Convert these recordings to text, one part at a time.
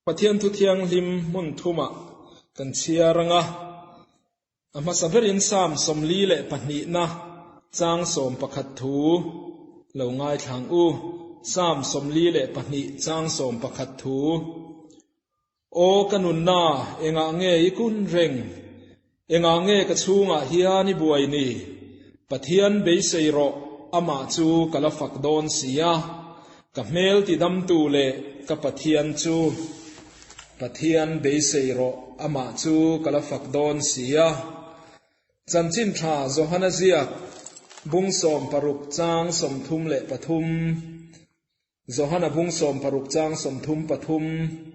Pathian thu thianghlim hmun thumah kan chhiar ang a, a hmasa berin Psalm 42na chang 11 thu lo ngaithla ang u. Psalm 42 chang 11 thu. Aw ka nunna, engah nge i kun reng? Engah nge ka chhungah hian i buai ni? Pathian beisei rawh, amah chu ka la fak dawn si a, ka hmel tidamtu leh ka Pathian chu. Pathian beisei rawh, amah chu ka la fak dawn si a. Chanchin tha Johana ziak, bung 16 chang 33. Johana bung 16 chang 33.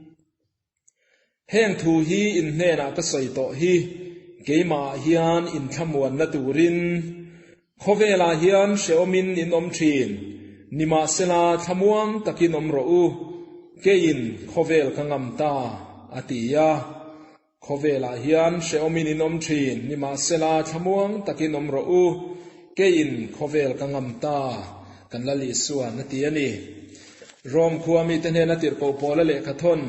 Heng thu hi in hnenah ka sawi tawh hi, keimahah hian inthlamuanna turin. Khawvelah hian hrehawmin in awm thin, nimahsela thlamuang takin awm rawh u, keiin khawvel ka ngam ta, a ti a. Khawvelah hian hrehawmin in awm thin, nimahsela thlamuang takin awm rawh u, keiin khawvel ka ngam ta, kan Lal Isuan a ti a ni. Rome khua mite hnena tirhkoh pawla lehkhathawn,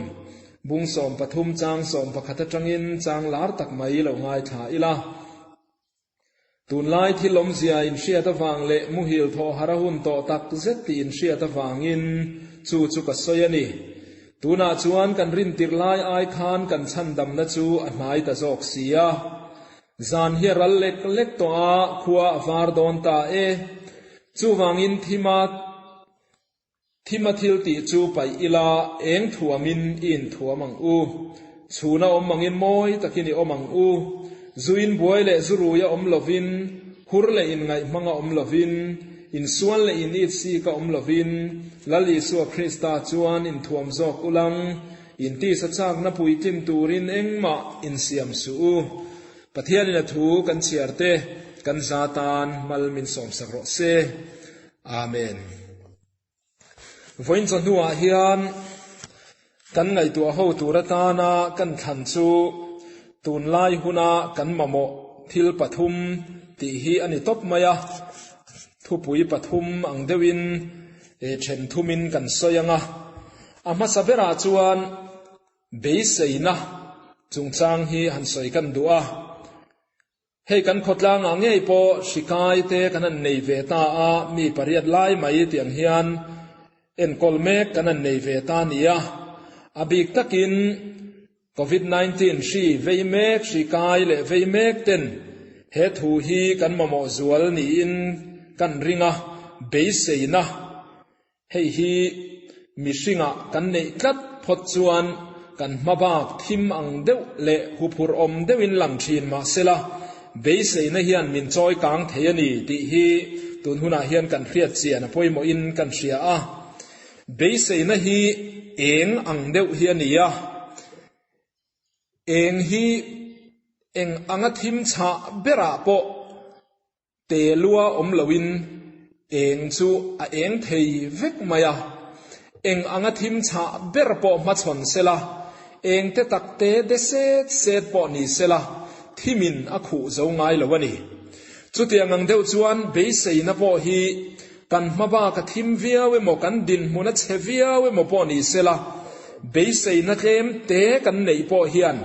bung 13 chang 11 atangin chang lar tak mai lo ngaithla ila. Tunlai thil awmzia inhriat avang leh muhil thawh har a hun tawh tak zet tih inhriat avangin chu chu ka sawi a ni. Tunah chuan kan rintirh lai ai khan kan chhandamna chu a hnai ta zawk si a. Zan hi a ral lek lek tawh a, khua a var dawn ta e. Chuvangin thima Thima thil tih chu paih ila eng thuamin i inthuam ang u. Chhuna awm angin mawi takin i awm ang u. Zuin buai leh zurui a awm lovin, hur leh inngaih hmanga awm lovin, insual leh in it sik a awm lovin, Lal Isua Krista chuan inthuam zawk ulang, intisa chakna puitlin turin engmah insiam suh u. Pathianin a thu kan chhiar te kan za tan mal min sawmsak rawh se. Amen. Vawiin chawhnuah hian kan ngaihtuah ho tur atana kan thlan chu tunlai huna kan mamawh thil pathum tih hi a ni tawp mai a. Thupui pathum ang deuhin then thumin kan sawi ang a. A hmasa berah chuan beiseina chungchang hi han sawi kan duh a. Hei kan khawtlangah ngei pawh hri kai te kan han nei ve ta a, mi pariat lai mai tiang hian enkawl mek kan han nei ve ta a ni a. A bik takin Covid 19 hri vei mek, hri kai leh vei mek ten he thu hi kan mamawh zual niin kan ring a, beiseina Hei hi mihringah kan neih tlat phawt chuan kan hmabak thim ang deuh leh huphurhawm deuhin lang thin mahsela, beiseina hian min chawi kang thei a ni tih hi tun hunah hian kan hriat chian a pawimawhin kan hria a. Beiseina hi eng ang deuh hi a ni a. Eng hi eng anga thim chhah berah pawh Te lua awm loin eng chu a eng thei vek mai a, eng anga thim chhah ber pawh hmachhawn sela, eng te tak te de set set pawh ni sela, thimin a khuh zo ngai lo a ni. Chutiang ang deuh chuan beiseina pawh hi kan hma bak a thim viau emaw kan dinhmun a chhe viau emaw pawh ni sela, beiseina tlem te kan neih pawh hian,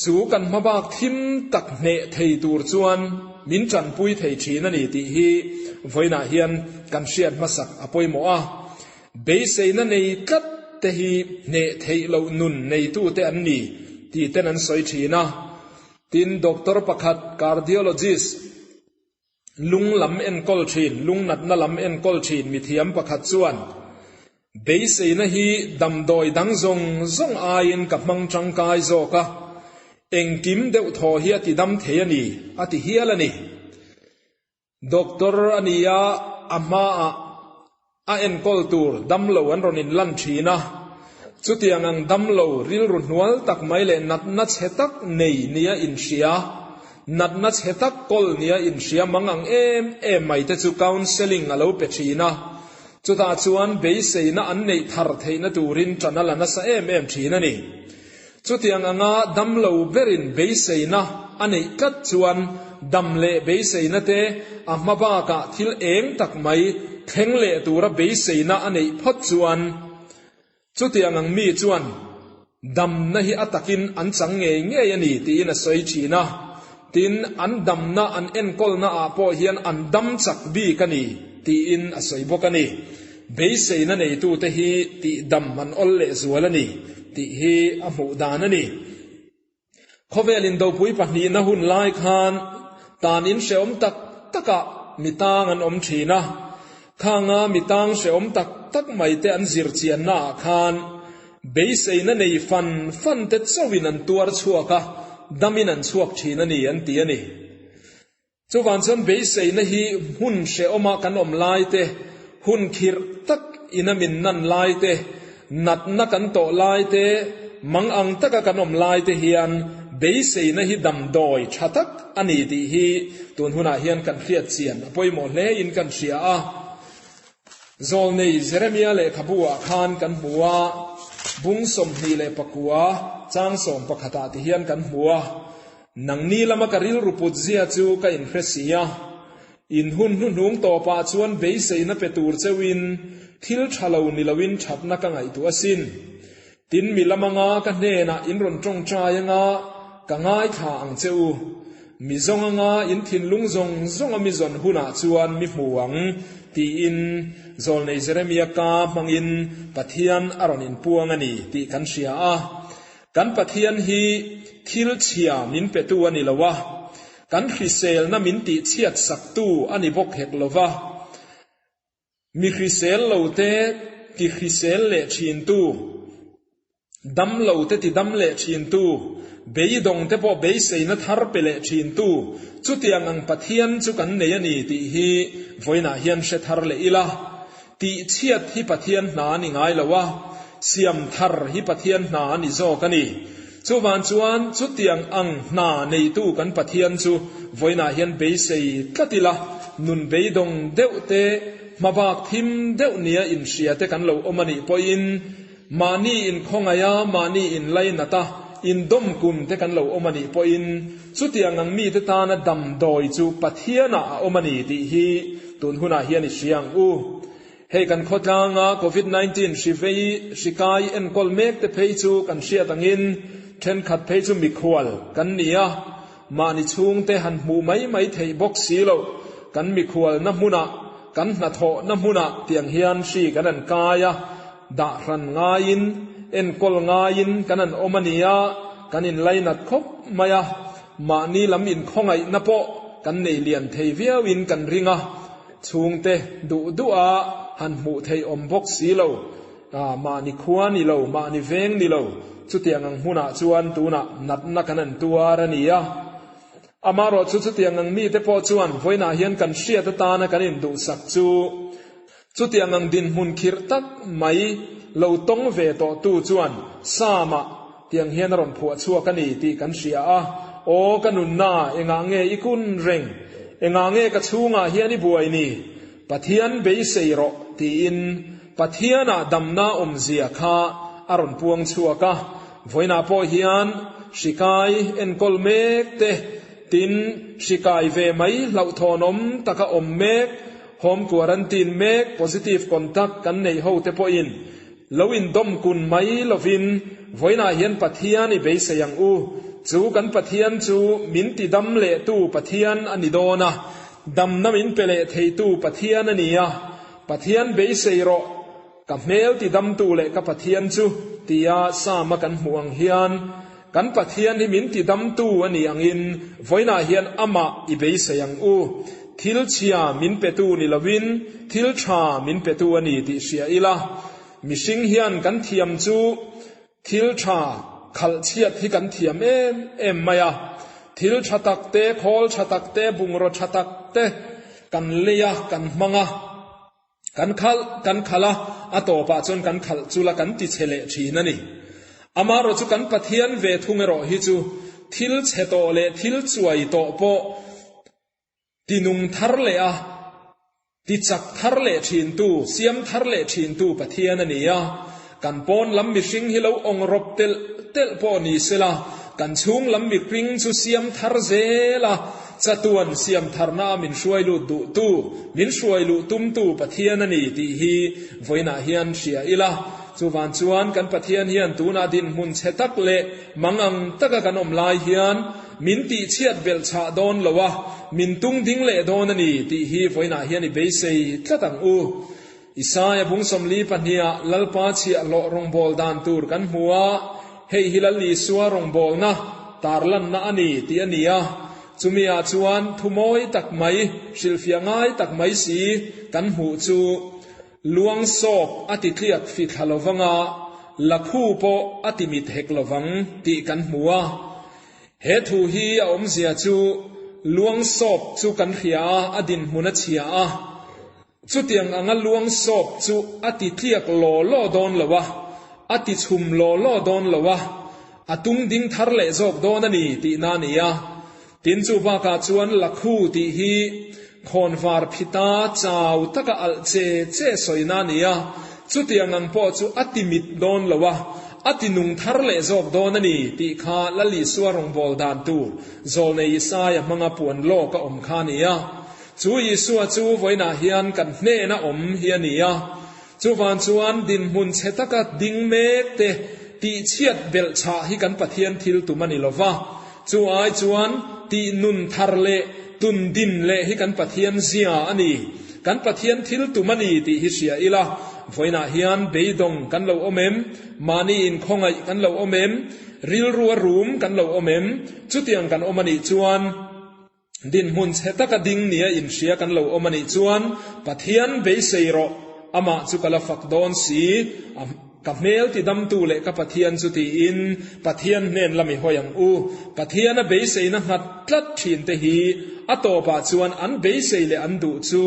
Chu kan hmabak thim tak hneh thei tur chuan min tanpui thei thin a ni tih hi vawiinah hian kan hriat hmasak a pawimawh a. Beiseina nei tlat te hi hneh theih loh nun neitute an ni tih ten an sawi thin a. Tin, doctor pakhat cardiologist, Lung lam enkawl thin, lung natna lam enkawl thin mithiam pakhat chuan, Beiseina hi damdawi dang zawng zawng aiin ka hmang tangkai zawk a, engkim deuh thaw hi a ti dam thei a ni, a ti hial a ni. Doctor a ni a, a hmaah a enkawl tur damlo an rawn inlan thin a, chutiang ang damlo rilru hnual tak mai leh natna chhe tak nei nia inhria, natna chhe tak kawl nia inhria mang ang em em mai te chu counselling a lo pe thin a, chutah chuan beiseina an neih thar theihna turin ṭan a la nasa em em thin a ni. Chutiang anga damlo berin beiseina a neih tlat chuan dam leh beiseina te a hma bakah thil eng tak mai thleng leh tura beiseina a neih phawt chuan. Chutiang ang mi chuan damna hi a takin an chang ngei ngei a ni tiin a sawi thin a. Tin, an damna an enkawlna ah pawh hian an dam chak bik a ni tiin a sawi bawk a ni. Beiseina neitute hi tihdam an awl lehzual a ni tih hi a hmuh dan a ni. Khawvel indopui pahnihna hun lai khan tan in hrehawm tak takah mi tang an awm thin a, khanga mi tang hrehawm tak tak mai te an zir chianna ah khan beiseina nei fan fan te chauhin an tuar chhuak a, damin an chhuak thin a ni an ti a ni. Chuvang chuan beiseina hi hmun hrehawma kan awm lai te, hun khirh tak ina min nan lai te, natna kan tawh lai te, mang ang taka kan awm lai te hian beiseina hi damdawi tha tak a ni tih hi tun hunah hian kan hriat chian a pawimawh hle in kan hria a. Zawlnei Jeremia lehkhabu ah khan kan hmu a, bung 24 chang 11 ah ti hian kan hmu a, Nangni lama ka rilru put zia chu ka inhre si a, in hun hnuhnung tawpah chuan beiseina pe tur cheuhin thil tha lo ni loin thatna ka ngaihtuah asin. Tin, mi lamanga ka hnenah in rawn tawngtai anga ka ngaithla ang che u. Mi zawng anga in thinlung zawng zawnga mi zawn hunah chuan mi hmu ang, tiin Zawlnei Jeremia ka hmangin Pathian a rawn inpuang a ni tih kan hria a. Kan Pathian hi thil chhia min petu a ni lo a, kan hriselna min tihchhiat saktu a ni bawk hek lo va. Mi hrisel lote ti hrisel leh thintu, dam lote ti dam leh thintu, beidawngte pawh beiseina thar pe leh thintu, chutiang ang Pathian chu kan nei a ni tih hi vawiinah hian hre thar leh ila. Tihchhiat hi Pathian hna a ni ngai lo a, siam thar hi Pathian hna a ni zawk a ni. Chuvang chuan chutiang ang hna neitu kan Pathian chu vawiinah hian beisei tlat ila, nun beidawng deuh te, hmabak thim deuh nia inhria te kan lo awm a nih pawhin mahni inkhawngaih a, mahni inlainat a, indawmkun te kan lo awm a nih pawhin chutiang ang mite tana damdawi chu Pathianah a awm a ni tih hi Tun hunah hian i hria ang u. Hei kan khawtlanga Covid 19 hri vei hri kai enkawl mek te phei chu kan hriat angin thenkhat phei chu mikhual kan ni a, mahni chhungte han hmuh mai mai theih bawk si lo, kan mikhualna hmunah, kan hnathawhna hmunah tiang hian hri kan han kai a, dah hran ngaiin, enkawl ngaiin kan han awm a nia, kan inlainat khawp mai a. Mahni lam inkhawngaihna pawh kan nei lian thei viauin kan ring a, chhungte duh duha han hmuh theih awm bawk si lo, mahni khua ni lo, mahni veng ni lo, chutiang ang hmunah chuan tunah natna kan han tuar a ni a. Amaherawhchu chutiang ang mite pawh chuan vawiinah hian kan hriat atana kan induhsak chu chutiang ang dinhmun khirh tak mai lo tawng ve tawhtu chuan Sama Tiang hian a rawn phuah chhuak a ni tih kan hria a, Aw ka nunna, engah nge i kun reng? Engah nge ka chhungah hian i buai ni? Pathian beisei rawh, tiin Pathianah damna awmzia kha a rawn puang chhuak a. Vawiinah pawh hian hri kai enkawl mek te, tin, hri kai ve mai hlauhthawnawm taka awm mek, home quarantine mek, positive contact kan neih ho te pawhin Lo indawm kun mai lovin vawiinah hian Pathian i beisei ang u. Chu kan Pathian chu min tidam lehtu Pathian a ni dawn a, damna min pe leh theitu Pathian a ni a. Pathian beisei rawh, ka hmel tidamtu leh ka Pathian chu, tia Psalm-a kan hmuh ang hian, kan Pathian hi min tidamtu a ni angin vawiinah hian amah i beisei ang u. Thil chhia min petu ni lovin thil tha min petu a ni tih hria ila, mihring hian kan thiam chu thil tha khalh chhiat hi kan thiam em em mai a. Thil tha tak te, khawl tha tak te, bungraw tha tak te kan lei a, kan hmang a. Kan khalh kan khalh a, a tawpah chuan kan khalh chul a, kan ti chhe leh thin a ni. Amaherawh chu kan Pathian ve thung erawh hi chu thil chhe tawh leh thil chuai tawh pawh ti nung thar leh a, ti chak thar leh thintu, siam thar leh thintu Pathian a ni a. Kan pawn lam mihring hi lo awng rawp telh telh pawh ni sela, kan chhung lam mihring chu siam thar zel a, chatuan siam tharna a min hruai lut duhtu, min hruai luh tumtu Pathian a ni tih hi vawiinah hian hria ila. Chuvan chuan kan Pathian hian tunah dinhmun chhe tak leh mangang taka kan awm lai hian min tihchhiat belh chhah dawn lo a, min tung ding leh dawn a ni tih hi vawiinah hian i beisei tlat ang u. Isaia bung 42ah Lalpa chhiahhlawh rawngbâwl dan tur kan hmu a, hei hi Lal Isua rawngbâwlna tarlanna a ni tih a ni a. Chumi-ah chuan thu mawi tak mai, hrilhfiah ngai tak mai si kan hmuh chu luang sawp a ti tliak fi thla lo vang a, lakhu pawh a ti mit hek lo vang tih kan hmu a. He thu hi a awmzia chu luang sawp chu kan hria a, a dinhmun a chhia a. Chutiang anga luang sawp chu a ti tliak law law dawn lo a, a ti chhum law law dawn lo a, a tung ding thar leh zawk dawn a ni tihna a ni a. Tin, chu bakah chuan lakhu tih hi khawnvar phita chau taka alh che che sawina a ni a, chutiang ang pawh chu a ti mit dawn lo a, a ti nung thar leh zawk dawn a ni tih kha Lal Isua rawngbâwl dan tur Zawlnei Isaia hmanga puan lawk a awm kha a ni a. Chu Isua chu vawiinah hian kan hnena awm hi a ni a. Chuvan chuan dinhmun chhe taka ding mek te tihchhiat belh chhah hi kan Pathian thil tum a ni lo va. Chu ai chuan tih nun thar leh tun din leh hi kan Pathian zia a ni. Kan Pathian thil tum a ni tih hi hria ila, vawiinah hian beidawng kan lo awm em? Mahni inkhawngaih kan lo awm em? Rilru a rum kan lo awm em? Chutiang kan awm a nih chuan, Dinhmun chhe taka ding nia inhria kan lo awm a nih chuan Pathian beisei rawh, amah chu ka la fak dawn si, a ka hmel tidamtu leh ka Pathian chu tiin Pathian hnen lam i hawi ang u. Pathiana beiseina nghat tlat thin te hi a tawpah chuan an beisei leh an duh chu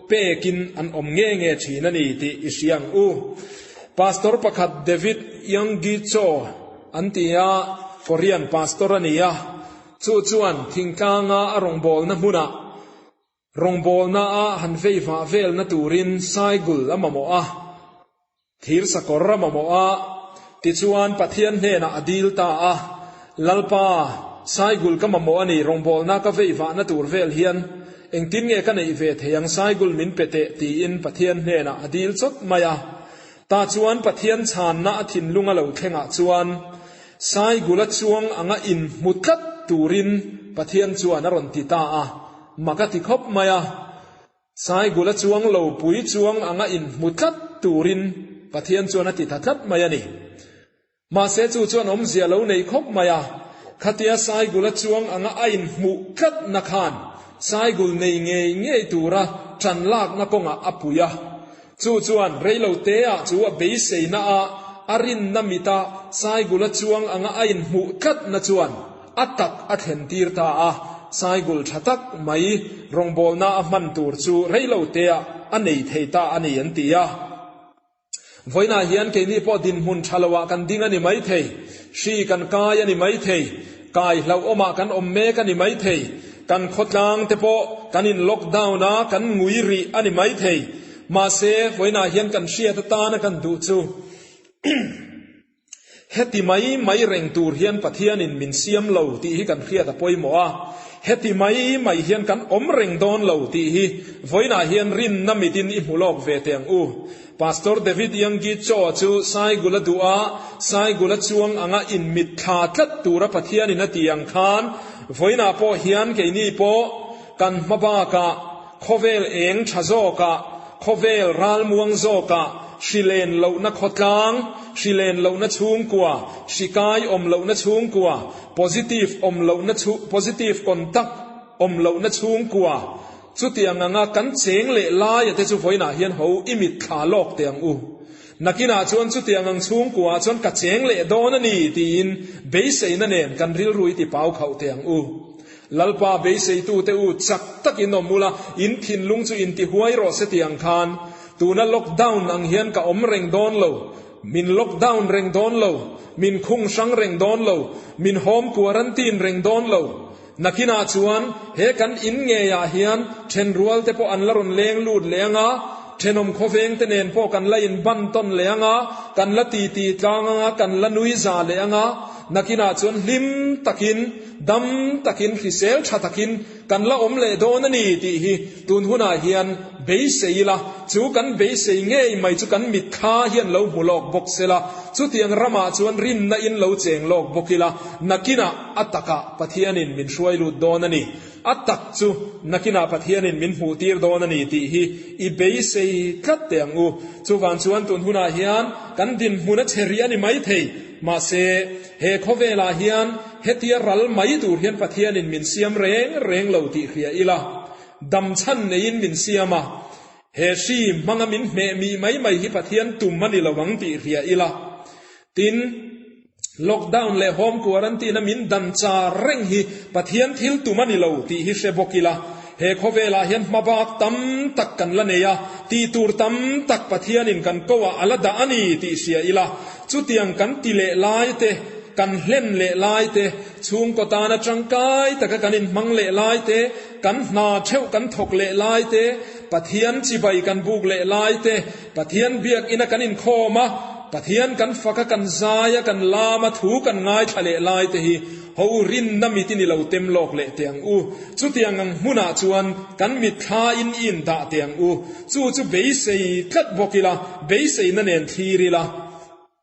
pekin an awm nge nge thin a ni tih i hria ang u. Pastor pakhat David Yonggi Cho an ti a, Korean pastor a ni a, Chu chuan thingtlanga a rawngbawlna hmunah rawngbawlna-a han vei vah velna turin saigul a mamawh a, thirsakawr a mamawh a, tichuan Pathian hnenah a dil ta a, Lalpa, saigul ka mamawh a ni, rawngbawlna ka vei vahna tur vel hian engtin nge ka neih ve thei ang, saigul min pe teh tiin Pathian hnenah a dil chawt mai a. Tah chuan Pathian chhanna a thinlung a lo thlengah chuan Saigula chuang anga inhmu tlat turin Pathian chuan a rawn ti ta a, mak a ti khawp mai a. Saigula chuang lo pui chuang anga inhmu tlat turin Pathian chuan a ti ta tlat mai a ni. Mahse chu chuan awmzia lo nei khawp mai a, khatia Saigula chuang anga a inhmuh tlatna khan Saigul nei ngei ngei tura ṭan lakna kawngah a pui a. Chu chuan reiloteah chu a beiseina a a rinna mita Saigula chuang anga a inhmuh tlatna chuan a tak a thlentir ta a, Saigul tha tak mai rawngbawlna a hman tur chu reiloteah a nei thei ta a ni an ti a. Vawiinah hian keini pawh dinhmun tha loah kan ding a ni maithei, hri kan kai a ni maithei, kai hlauhawmah kan awm mek a ni maithei, kan khawtlang te pawh kan in lockdown a, kan ngui rih a ni maithei. Mahse, vawiinah hian kan hriat atana kan duh chu Heti mai mai reng tur hian Pathianin min siam lo tih hi kan hriat a pawimawh a, heti mai mai hian kan awm reng dawn lo tih hi vawiinah hian rinna mitin i hmu lawk ve teh ang u. Pastor David Yanggi Cho chu Saigula duh a, Saigula chuang anga inmitthla tlat tura Pathianin a ti ang khan vawiinah pawh hian keini pawh kan hma bakah Khawvel eng tha zawkah, khawvel ralmuang zawkah, hri len lohna khawtlang, hri len lohna chhungkua, hri kai awm lohna chhungkua, positive awm lohna chhu, positive contact awm lohna chhungkua, chutiang anga kan cheng leh laia te chu vawiinah hian ho i mitthla lawk teh ang u. Nakinah chuan chutiang ang chhungkuaah chuan ka cheng leh dawn a ni tiin beiseina nen kan rilru i ti pau khauh teh ang u. Lalpa beiseitute u chak takin awm ula, in thinlung chu intihuai rawh se tih ang khan, tuna lockdown ang hian ka awm reng dawn lo, min lockdown reng dawn lo, min khung hrang reng dawn lo, min home quarantine reng dawn lo. Nakinah chuan he kan in ngeiah hian thenrual te pawh an la rawn leng lut leh ang a, thenawm khawveng te nen pawh kan la inban tawn leh ang a, kan la titi tlang ang a, kan la nui za leh ang a. Nakinah chuan hlim takin, dam takin, hrisel tha takin kan la awm leh dawn a ni tih hi tun hunah hian beisei ila, chu kan beisei ngei mai chu kan mitthla hian lo hmu lawk bawk sela, chutiang ramah chuan rinna in lo cheng lawk bawk ila, nakinah a takah Pathianin min hruai lut dawn a ni. A tak chu nakinah Pathianin min hmuhtir dawn a ni tih hi i beisei tlat teh ang u. Chuvang chuan tun hunah hian kan dinhmun a che rih a ni maithei. Mahse, he khawvelah hian hetia ral mai tur hian Pathianin min siam reng reng lo tih hria ila, dam chhan neiin min siam a, he hri hmanga min hmeh mih mai mai hi Pathian tum a ni lo ang tih hria ila. Tin, lockdown leh home quarantine a min dan char reng hi Pathian thil tum a ni lo tih hi hre bawk ila. He khawvelah hian hmabak tam tak kan la nei a, tih tur tam tak Pathianin kan koah a la dah a ni tih hria ila. Chutiang kan ti leh lai te, kan hlen leh lai te, chhungkaw tana tangkai taka kan inhmang leh lai te, kan hna theuh kan thawk leh lai te, Pathian chibai kan buk leh lai te, Pathian biakina kan inkhawm a, Pathian kan fak a, kan zai a, kan lam a, thu kan ngaithla leh lai te hi ho rinna mit in i lo tem lawk leh teh ang u. Chutiang ang hmunah chuan kan mitthla in i indah teh ang u. Chu chu beisei tlat bawk ila, beiseina nen thlir ila,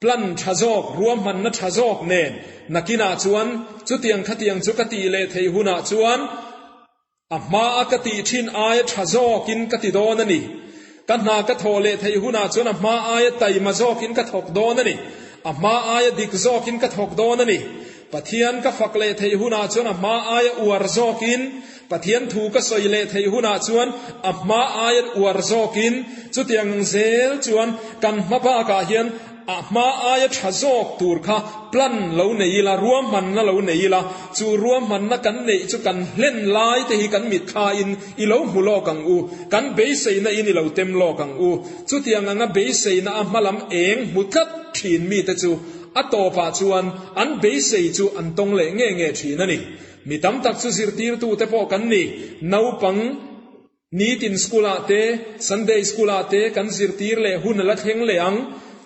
plan tha zawk, ruahmanna tha zawk nen nakinah chuan chutiang khatiang chu ka tih leh theih hunah chuan a hmaa ka tih thin aia tha zawkin ka ti dawn a ni. Ka hna ka thawh leh theih hunah chuan a hma aia taima zawkin ka thawk dawn a ni. A hma aia dik zawkin ka thawk dawn a ni. Pathian ka fak leh theih hunah chuan a hma aia uar zawkin, Pathian thu ka sawi leh theih hunah chuan a hma aia uar zawkin, chutiang ang zel chuan kan hma bakah hian a hma aia tha zawk tur kha plan lo nei ila, ruahmanna lo nei ila, chu ruahmanna kan neih chu kan hlen lai te hi kan mitthlain i lo hmu lawk ang u, kan beiseina in i lo tem lawk ang u. Chutiang anga beiseina a hma lam eng hmu tlat thin mite chu A tawpah chuan an beisei chu an tawng leh nge nge thin a ni. Mi tam tak chu zirtirtute pawh kan ni. Naupang nitin school-ah te, Sunday school-ah te kan zirtir leh hun a la thleng leh ang.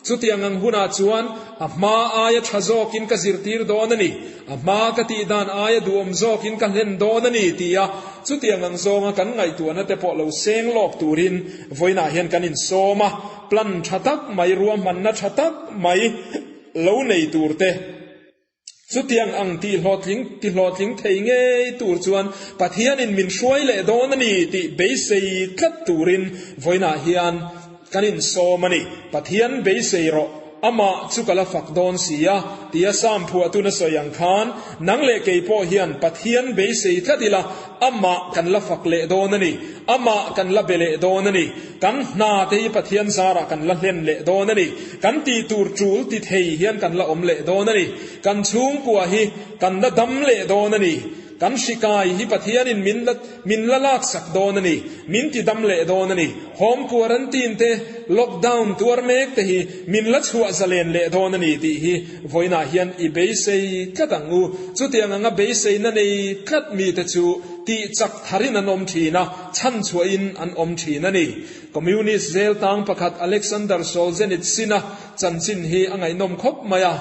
Chutiang ang hunah chuan a hma aia tha zawkin ka zirtir dawn a ni, a hma ka tih dan aia duhawm zawkin ka hlen dawn a ni tia chutiang ang zawnga kan ngaihtuahna te pawh lo seng lawk turin vawiinah hian kan insawm a. Plan tha tak mai, ruahmanna tha tak mai lo nei tur te, chutiang ang tihhlawhtling tihlawhtling thei ngei tur chuan Pathianin min hruai leh dawn a ni tih beisei tlat turin vawiinah hian kan insawm a ni. Pathian beisei rawh, amah chu ka la fak dawn si a, tia Psalm phuahtuna sawi ang khan nang leh kei pawh hian Pathian beisei tlat ila, Amah kan la fak leh dawn a ni. Amah kan la be leh dawn a ni. Kan hna te hi Pathian zarah kan la hlen leh dawn a ni. Kan tih tur tul ti thei hian kan la awm leh dawn a ni. Kan chhungkua hi kan la dam leh dawn a ni. Kan hrikai hi Pathianin min la min la laksak dawn a ni. Min ti dam leh dawn a ni. Home quarantine te, lockdown tuar mek te hi min la chhuah zalen leh dawn a ni tih hi Vawiinah hian i beisei tlat ang u. Chutiang anga beiseina nei tlat mite chu tih chak tharin an awm thin a, chhanchhuahin an awm thin a ni. Communist zel tang pakhat Alexander Solzhenitsyn-a chanchin hi a ngaihnawm khawp mai a,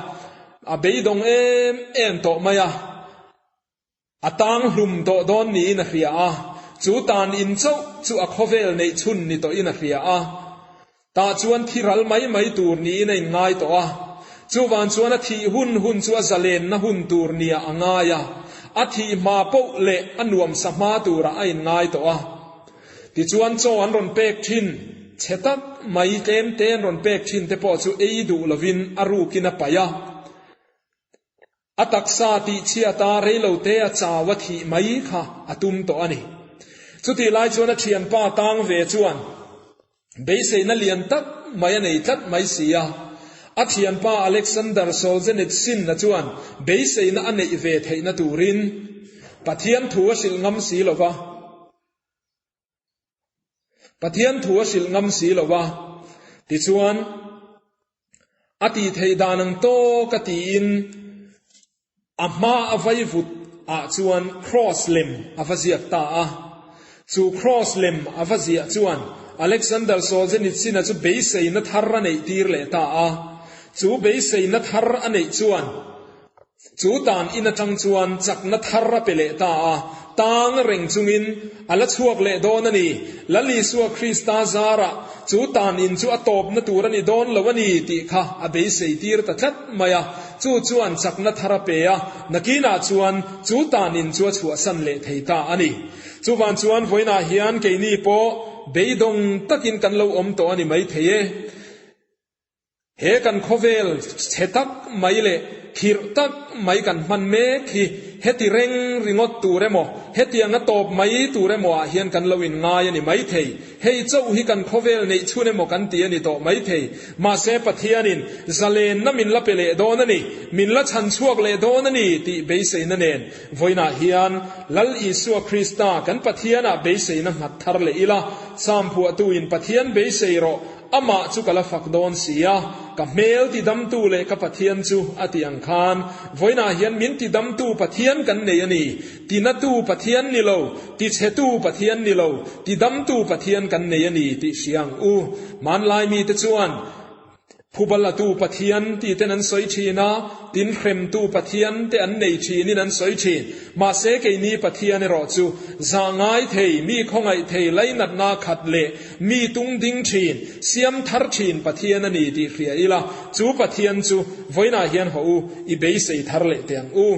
a beidawng em em tawh mai a. A tang hlum tawh dawn niin a hria a, chu tan in chauh chu a khawvel neih chhun ni tawhin a hria a. Tah chuan thi ral mai mai tur niin a inngai tawh a. Chuvang chuan a thih hun hun chu a zalenna hun tur nia a ngai a, a thih hma poh leh a nuamsa hma turah a inngai tawh a. Tichuan chaw an rawn pek thin, chhe tak mai tlem te an rawn pek thin te pawh chu ei duh lovin a rukin a paih a. A taksa tihchhiata reilote a chau a thih mai kha a tum tawh a ni. Chutih lai chuan a thianpa tang ve chuan beiseina lian tak mai a nei tlat mai si a. A thianpa Alexander Solzhenitsyn-a chuan beiseina a neih ve theihna turin Pathian thu a hrilh ngam si lo va. Pathian thu a hrilh ngam si lo va, tichuan a tih theih dan ang tawk a tiin a hma a vaivut ah chuan cross lem a va ziak ta a. Chu cross lem a va ziah chuan Alexander Solzhenitsyn-a chu beiseina thar a neih tir leh ta a. Chu beiseina thar a neih chuan. Chu tan in atang chuan chakna thar a pe leh ta a, tang reng chungin a la chhuak leh dawn a ni. Lal Isua Krista zarah chu tan in chu a tawpna tur a ni dawn lo a ni tih kha a beisei tir ta tlat mai a. Chu chuan chakna thar a pe a, nakinah chuan chu tan in chu a chhuahsan leh thei ta a ni. Chuvan chuan vawiinah hian keini pawh beidawng takin kan lo awm tawh a ni maithei e. He kan khawvel chhe tak mai leh khirh tak mai kan hman mek hi heti reng ringawt tur emaw, hetianga tawp mai tur emaw ah hian kan lo inngai a ni maithei. Hei chauh hi kan khawvel neih chhun emaw kan ti a ni tawh maithei. Mahse Pathianin zalenna min la pe leh dawn a ni, min la chhan chhuak leh dawn a ni tih beiseina nen vawiinah hian Lal Isua Krista kan Pathianah beiseina nghat thar leh ila, Psalm phuahtuin Pathian beisei rawh, Amah chu ka la fak dawn si a, ka hmel tidamtu leh ka Pathian chu a ti ang khan, vawiinah hian min tidamtu Pathian kan nei a ni. Tinatu Pathian ni lo, tichhetu Pathian ni lo, tidamtu Pathian kan nei a ni tih hria ang u. Hmanlai mite chuan Phubalatu Pathian tih ten an sawi thin a, tin hremtu Pathian te an nei thinin an sawi thin. Mahse keini Pathian erawh chu zah ngai thei, mi khawngaih thei, lainatna khat leh Mi tung ding thin, siam thar thin Pathian a ni tih hria ila, chu Pathian chu vawiinah hian haw u, i beisei thar leh teh ang u.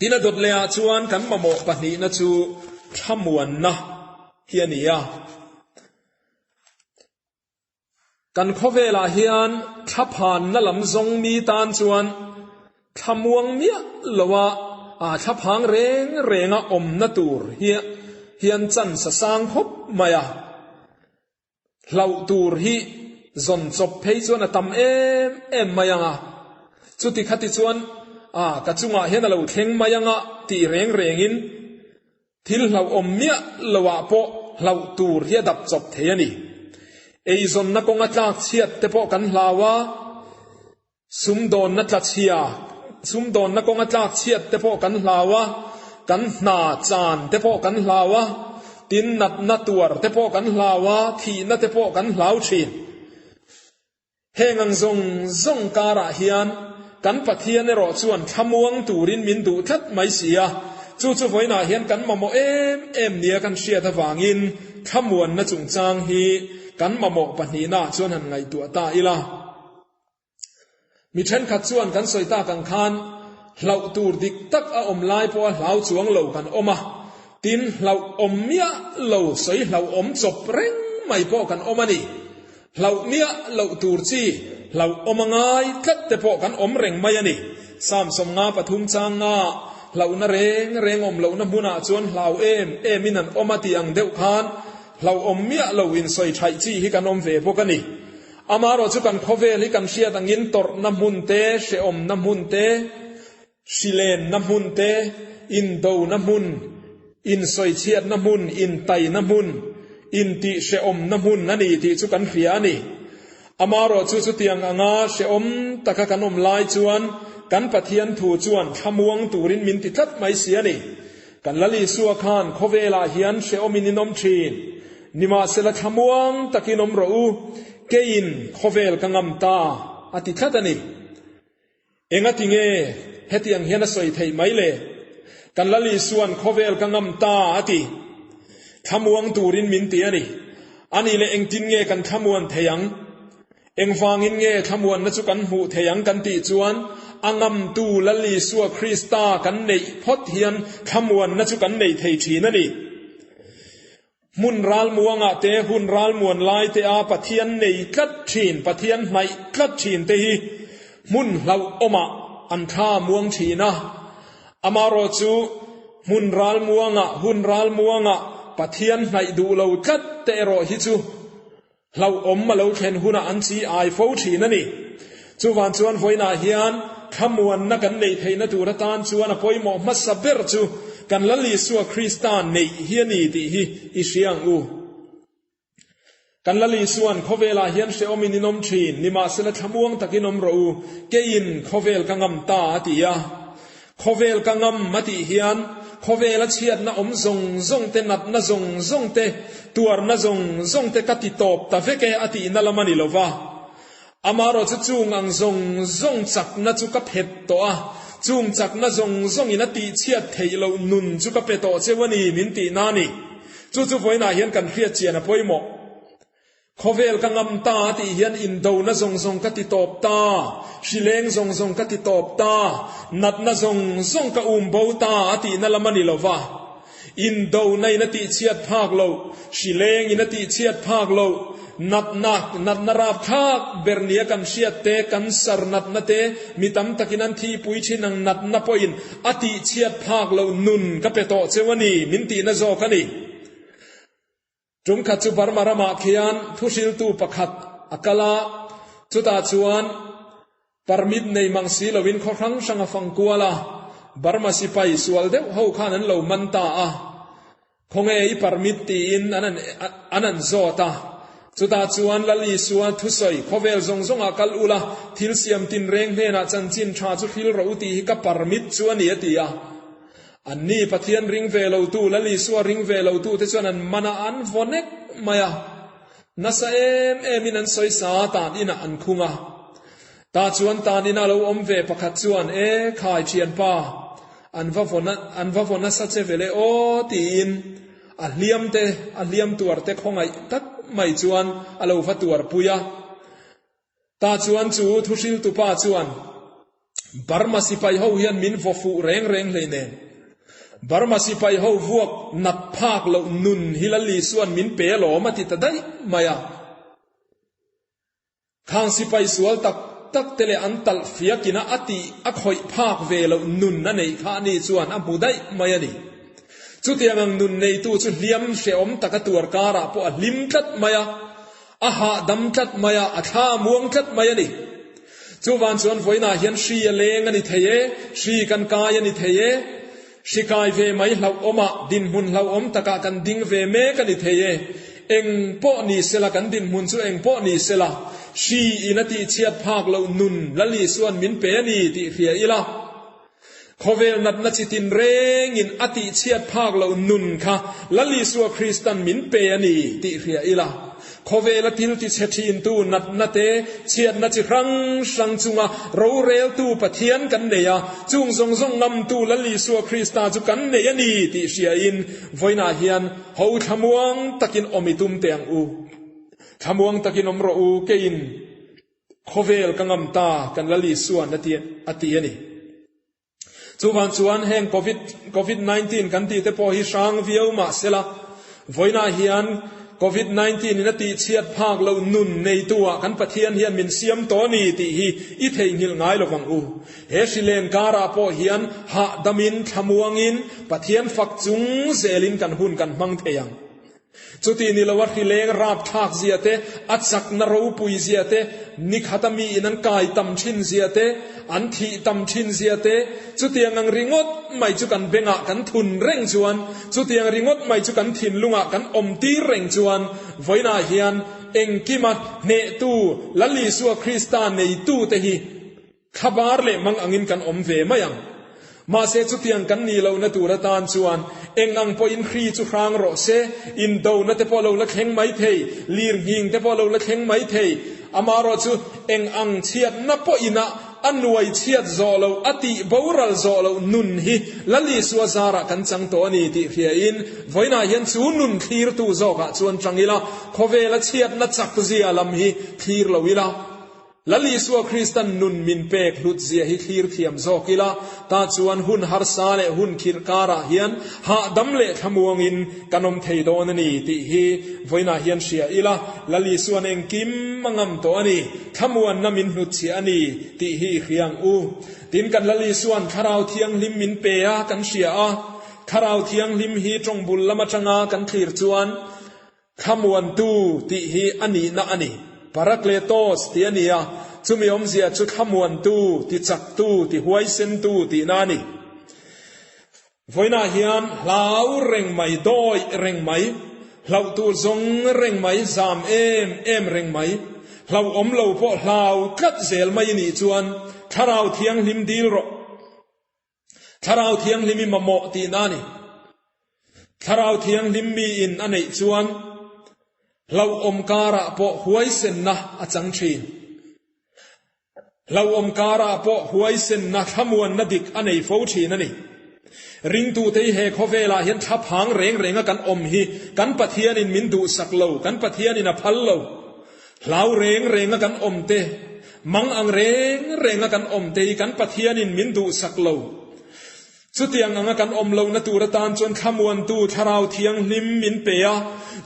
Tin a dawt lehah chuan kan mamawh pahnihna chu thlamuanna hi a ni a. Kan khawvelah hian thlaphanna lam zawng mi tan chuan thlamuang miah loa thlaphang reng renga awmna tur hi hian chance a sang khawp mai a. Hlauh tur hi zawn chawp phei chuan a tam em em mai ang a. Chuti khati chuan ka chungah hian a lo thleng mai ang a tih reng rengin Thil hlauhawm miah loah pawh hlauh tur hi a dap chawp thei a ni. Eizawnna kawnga tlak chhiat te pawh kan hlau a, sumdawnna tla chhia, sumdawnna kawnga tlak chhiat te pawh kan hlau a, kan hna chan te pawh kan hlau a, tin natna tuar te pawh kan hlau a, thihna te pawh kan hlau thin. Heng ang zawng zawng karah hian kan Pathian erawh chuan thlamuang turin min duh tlat mai si a, chu chu vawiinah hian kan mamawh em em nia kan hriat avangin thlamuanna chungchang hi kan mamawh pahnihnaah chuan han ngaihtuah ta ila. Mi thenkhat chuan kan sawi tak ang khan hlauh tur dik tak a awm lai pawha hlau chuang lo kan awm a, tin hlauhawm miah lo sawi hlauhawm chawp reng mai pawh kan awm a ni. Hlauh miah loh tur chi, hlauh awm a ngai tlat te pawh kan awm reng mai a ni. Psalm 53 chang nga hlauhna reng reng awm lohna hmunah chuan hlau em emin an awm a tih ang deuh khan hlauh awm miah lo insawi thaih chi hi kan awm ve bawk a ni. Amaherawh chu kan khawvel hi kan hriat angin tawrhna hmun te, hrehawmna hmun te, hrilenna hmun te, indona hmun, insawichhiatna hmun, intaina hmun, intihhrehawmna hmun a ni tih chu kan hria a ni. Amaherawh chu chutiang anga hrehawm taka kan awm lai chuan kan Pathian thu chuan thlamuang turin min ti tlat mai si a ni. Kan Lal Isua khan khawvelah hian hrehawmin in awm thin. Nimahsela thlamuang takin awm rawh u, keiin khawvel ka ngam ta, a ti tlat a ni. Engati nge hetiang hian a sawi theih mai le? Kan Lal Isua'n khawvel ka ngam ta a ti. Thlamuang turin min ti a ni. Ani leh engtin nge kan thlamuan thei ang? Engvangin nge thlamuanna chu kan hmuh thei ang kan tih chuan a ngamtu Lal Isua Krista kan neih phawt hian thlamuanna chu kan nei thei thin a ni. Hmun ralmuangah te, hun ralmuan lai te a Pathian nei tlat thin, Pathian hnaih tlat thin te hi hmun hlauhawmah an thla muang thin a. Amaherawh chu hmun ralmuangah, hun ralmuangah Pathian hnaih duh lo tlat te erawh hi chu Hlauhawm a lo thlen hunah an chi ai fo thin a ni. Chuvan chuan vawiinah hian thlamuanna kan neih theihna tur atan chuan a pawimawh hmasa ber chu kan Lal Isua Krista neih hi a ni tih hi i hria ang u. Kan Lal Isua'n khawvelah hian hrehawmin in awm thin, nimahsela thlamuang takin awm rawh u, keiin khawvel ka ngam ta a ti a. Khawvel ka ngam a tih hian khawvela chhiatna awm zawng zawng te, natna zawng zawng te, tuarna zawng zawng te ka ti tawp ta vek e a tihna lam a ni lo va. Amaherawhchu chung ang zawng zawng chakna chu ka phet tawh a. Chung chakna zawng zawngin a tihchhiat theih loh nun chu ka pe tawh cheu a ni min tihna a ni. Chu chu vawiinah hian kan hriat chian a pawimawh. Khawvel ka ngam ta a tih hian indona zawng zawng ka ti tawp ta, hrileng zawng zawng ka ti tawp ta, natna zawng zawng ka um bo ta a tihna lam a ni lo va. Indona in a tihchhiat phak loh, hrileng in a tihchhiat phak loh, natna, natna rapthlak ber nia kan hriat te, cancer natna te, mi tam takin an thihpui thin ang natna pawhin a tihchhiat phak loh nun ka pe tawh cheu a ni, min tihna zawk a ni. Tum khat chu Burma ramah khian thuhriltu pakhat a kal a, chutah chuan permit nei mang si loin khaw hrang hrang a fang kual a, Burma sipai sual deuh ho khan an lo man ta a, khawnge i permit tiin an an an zawt a, chutah chuan Lal Isua thusawi khawvel zawng zawngah kal ula, thil siam tinreng hnenah chanchin tha chu hril rawh u tih hi ka permit chu a ni a ti a. Anni Pathian ring ve lotu, Lal Isua ring ve lotute chuan an man a, an vaw nek mai a. Nasa em emin an sawi sa a, tan inah an khung a. Tah chuan tan ina lo awm ve pakhat chuan, E khai thianpa, an va vaw an va vaw nasa che vele aw tiin a hliam te, a hliam tuar te khawngaih tak mai chuan a lo va tuarpui a. Tah chuan chu thuhriltupa chuan, Burma sipai ho hian min vaw fuh reng reng hlei nen. Burma sipai ho vuak nat phak loh nun hi Lal Isua'n min pe alawm a ti ta daih mai a. Khang sipai sual tak tak te leh an talh fiakina a tih a khawih phak ve loh nun a neih kha ani chuan a hmu daih mai a ni. Chutiang ang nun neitu chu hliam hrehawm taka tuar karah pawh a hlim tlat mai a. A hahdam tlat mai a, a thla a muang tlat mai a ni. Chuvan chuan vawiinah hian hri a leng a ni thei e, hri kan kai a ni thei e, hri kai ve mai hlauhawmah, dinhmun hlauhawm takah kan ding ve mek a ni thei e. Eng pawh ni sela, kan dinhmun chu eng pawh ni sela, hri in a tihchhiat phak loh nun Lal Isua'n min pe a ni tih hria ila, Khawvel natna chi tinrengin a tihchhiat phak loh nun kha Lal Isua Kristan min pe a ni tih hria ila. Khawvela thil tichhe thintu natna te, chhiatna chi hrang hrang chunga roreltu Pathian kan nei a, chung zawng zawng ngamtu Lal Isua Krista chu kan nei a ni tih hriain vawiinah hian ho thlamuang takin awm i tum teh ang u. Thlamuang takin awm rawh u, keiin. Khawvel ka ngam ta kan Lal Isua'n a ti a ti a ni. Chuvang chuan heng Covid Covid 19 kan tih te pawh hi hrang viau mah sela, vawiinah hian Covid 19 in a tihchhiat phak loh nun neitu ah kan Pathian hian min siam tawh a ni tih hi i theihnghilh ngai lovang u. He hrilen karah pawh hian hahdamin thlamuangin Pathian fak chung zelin kan hun kan hmang thei ang. Chuti ni lo a hrileng rapthlak zia te, a chakna ropui zia te, nikhata mi in an kai tam thin zia te, an thih tam thin zia te, chutiang ang ringawt mai chu kan bengah kan thun reng chuan, chutiang ringawt mai chu kan thinlungah kan awm tir reng chuan, vawiinah hian engkima hnehtu Lal Isua Krista neitute hi Thlabar leh mang angin kan awm ve mai ang. Mahse chutiang kan nih lohna tur atan chuan eng ang pawhin hri chu hrang rawh se, indona te pawh lo la thleng mai thei, lirnghing te pawh lo la thleng mai thei. Amaherawh chu eng ang chhiatna pawhin a a nuai chhiat zawh loh, a tih boral zawh loh nun hi Lal Isua zarah kan chang tawh a ni tih hriain vawiinah hian chu nun thlirtu zawkah chuan chang ila, khawvela chhiatna chakzia lam hi thlir lo ila. Lal Isua Kristan nun min pek hlut zia hi thlir thiam zawk ila, ta chuan hun harsa leh hun khirh karah hian hahdam leh thlamuangin kan awm thei dawn a ni tih hi vawiinah hian hria ila, Lal Isua'n engkim a ngam tawh a ni, thlamuanna min hnutchhiah a ni tih hi i hria ang u. Tin, kan Lal Isua'n Thlarau Thianghlim min pe a kan hria a, Thlarau Thianghlim hi tawngbul lam atanga kan thlir chuan, Thlamuantu tih hi a nihna a ni. Parakletos tih a ni a, chumi awmzia chu thlamuantu, tichaktu, tihuaisentu tihna a ni. Vawiinah hian hlau reng mai, dawih reng mai, hlauh tur zawng reng mai, zam em em reng mai, hlauhawm lo pawh hlau tlat zel mai i nih chuan Thlarau Thianghlim dil rawh. Thlarau Thianghlim i mamawh tihna a ni. Thlarau Thianghlim miin a neih chuan hlauhawm karah pawh huaisenna a chang thin. Hlauhawm karah pawh huaisenna thlamuanna dik a nei fo thin a ni. Ringtute hi he khawvelah hian thlaphang reng renga kan awm hi kan Pathianin min duhsak lo, kan Pathianin a phal lo. Hlau reng renga kan awm te, mang ang reng renga kan awm te hi kan Pathianin min duhsak lo. Chutiang anga kan awm lohna tur atan chuan thlamuantu Thlarau Thianghlim min pe a,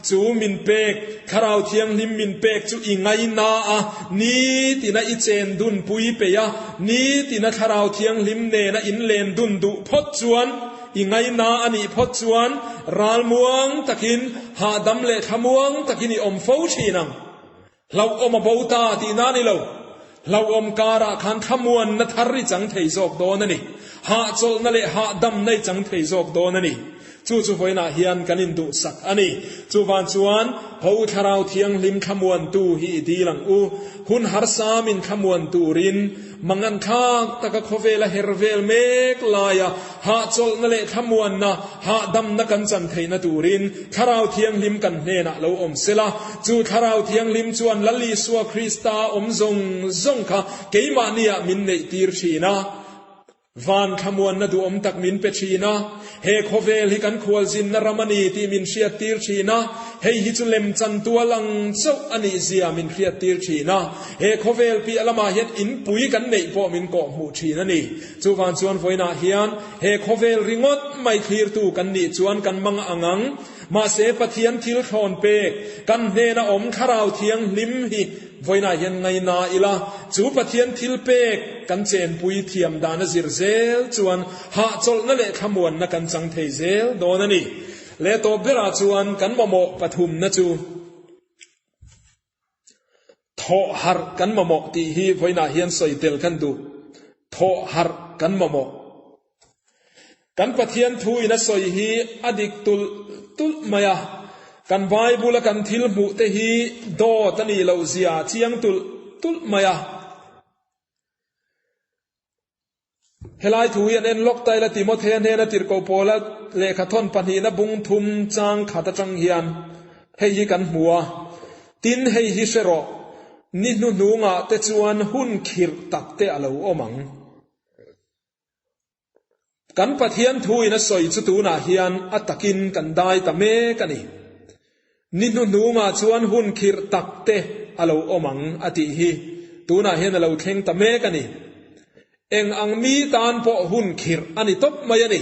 chu min pek, Thlarau Thianghlim min pek chu i ngaina a, nitina i chen dun pui peih a, nitina Thlarau Thianghlim nena in len dun duh phawt chuan, i ngaina a nih phawt chuan ralmuang takin, hahdam leh thlamuang takin i awm fo thin ang. Hlauhawm a bo ta tihna a ni lo. Hlauhawm karah khan thlamuanna thar i chang thei zawk dawn a ni. Hahchawlhna leh hahdamna i chang thei zawk dawn a ni. Chu chu vawiinah hian kan induhsak a ni. Chuvan chuan Ho Thlarau Thianghlim thlamuantu hi i dil ang u. Hun harsa min thlamuan turin Manganthlak taka khawvela her vel mek laia hahchawlhna leh thlamuanna, hahdamna kan chan theihna turin Thlarau Thianghlim kan hnenah lo awm sela, chu Thlarau Thianghlim chuan Lal Isua Krista awm zawng zawng kha keimahniah min neihtir thin a, van thlamuanna duhawm tak min pe thin a, he khawvel hi kan khualzinna ram a ni tih min hriattir thin a, hei hi chu lemchan tual ang chauh a nih zia min hriattir thin a. He khawvel piah lamah hian inpui kan neih pawh min kawh hmuh thin a ni. Chuvang chuan vawiinah hian he khawvel ringawt mai thlirtu kan nih chuan kan mang ang ang. Mahse Pathian thil thlawn pek kan hnena awm Thlarau Thianghlim hi vawiinah hian ngaina ila, chu Pathian thil pek kan chenpui thiam dan a zir zel chuan hahchawlhna leh thlamuanna kan chang thei zel dawn a ni. Leh tawp berah chuan kan mamawh pathumna chu. Thawh harh kan mamawh tih hi vawiinah hian sawi tel kan duh. Thawh harh kan mamawh. Kan Pathian thu in a sawi hi a dik tulh tulh mai a. Kan Bible a kan thil hmuh te hi dawt a nih loh zia a chiang tulh tulh mai a. Helai thu hi an en lawk ta ila Timothea hnena tirhkoh Paula lehkhathawn pahnihna bung thum chang khat atang hian hei hi kan hmu a, Tin, hei hi hre rawh, ni hnuhnungah te chuan hun khirh tak te a lo awm ang. Kan Pathian thu in a sawi chu tunah hian a takin kan dai ta mek a ni. Ni hnuhnungah chuan hun khirh tak te a lo awm ang a tih hi tunah hian a lo thleng ta mek a ni. Eng ang mi tan pawh hun khirh a ni tawp mai a ni.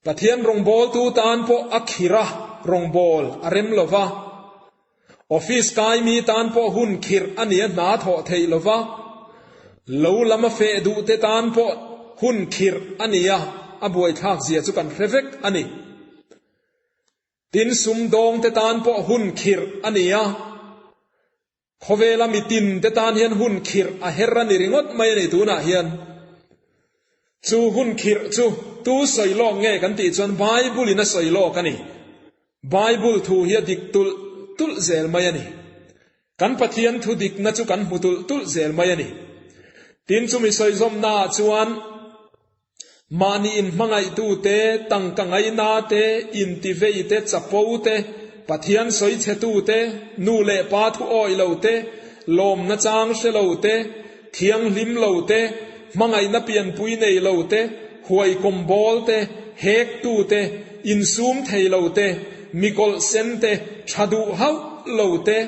Pathian rawngbawltu tan pawh a khirh a, rawngbâwl a rem lo va. Office kai mi tan pawh hun khirh a ni a hna thawh theih lo va. Lo lam a feh duh te tan pawh hun khirh a ni a, a buaithlak zia chu kan hre vek a ni. Tin, sumdawng te tan pawh hun khirh a ni a, khawvela mitin te tan hian hun khirh a her a ni ringawt mai a ni tunah hian. Chu hun khirh chu tu sawi lawk nge kan tih chuan Bible in a sawi lawk a ni. Bible thu hi a dik tulh tulh zel mai a ni. Kan Pathian thu dikna chu kan hmu tulh tulh zel mai a ni. Tin, chumi sawizawmnaah chuan Mahni inhmangaihtu te, tangka ngaina te, intivei te, chapo te, Pathian sawichhetu te, nu leh pa thu awih lo te, lawmna chang hre lo te, thianghlim lo te, hmangaihna pianpui nei lo te, huaikawm bawl te, hektu te, insum thei lo te, mikawlh sen te, tha duh hauh lo te,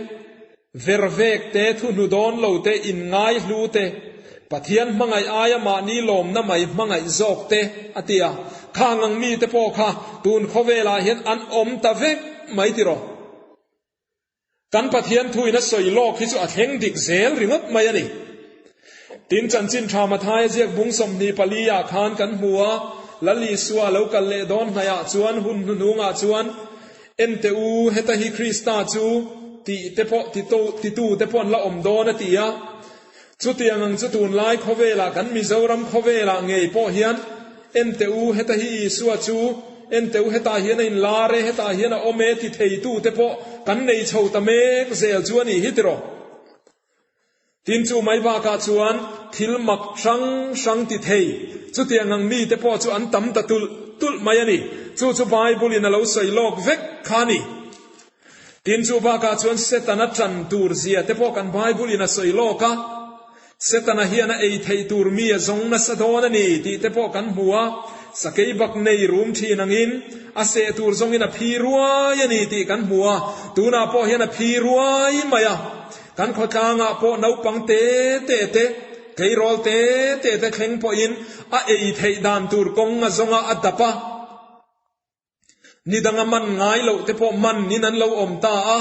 Vervek te, thuhnu dawn lo te, inngaihlu te, Pathian hmangaih aia mahni lawmna mai hmangaih zawk te, a ti a. Khang ang mite pawh kha tun khawvelah hian an awm ta vek mai tiraw? Kan Pathian thuin a sawi lawk hi chu a thleng dik zel ringawt mai a ni. Tin, chanchin tha Mathaia ziak bung 24 ah khan kan hmu a, Lal Isua lo kal leh dawn hnaihah chuan hun hnuhnungah chuan, Ente u, heta hi Krista chu tih te pawh titu te pawh an la awm dawn a ti a. Chutiang ang chu tunlai khawvelah kan Mizoram khawvelah ngei pawh hian, Ente u, heta hi Isua chu, ente u hetah hian a inlar e, hetah hian a awm e ti theitu te pawh kan nei chho ta mek zel chu a nih hi tiraw? Tin chu mai bakah chuan thil mak hrang hrang ti thei chutiang ang mite pawh chu an tam ta tulh tulh mai a ni. Chu chu Bible in a lo sawi lawk vek kha a ni. Tin chu bakah chuan Setana tan tur zia te pawh kan Bible in a sawi lawk a. Setana hian a ei theih tur mi a zawng nasa dawn a ni tih te pawh kan hmu a, sakei bak nei rum thin angin a seh tur zawngin a phi ruai a ni tih kan hmu a, tunah pawh hian a phi ruai mai a. Kan khawtlangah pawh naupang te te te, tleirawl te te te thleng pawhin a ei theih dan tur kawng a zawnga a dap a. Ni danga man ngai loh te pawh man in an lo awm ta a,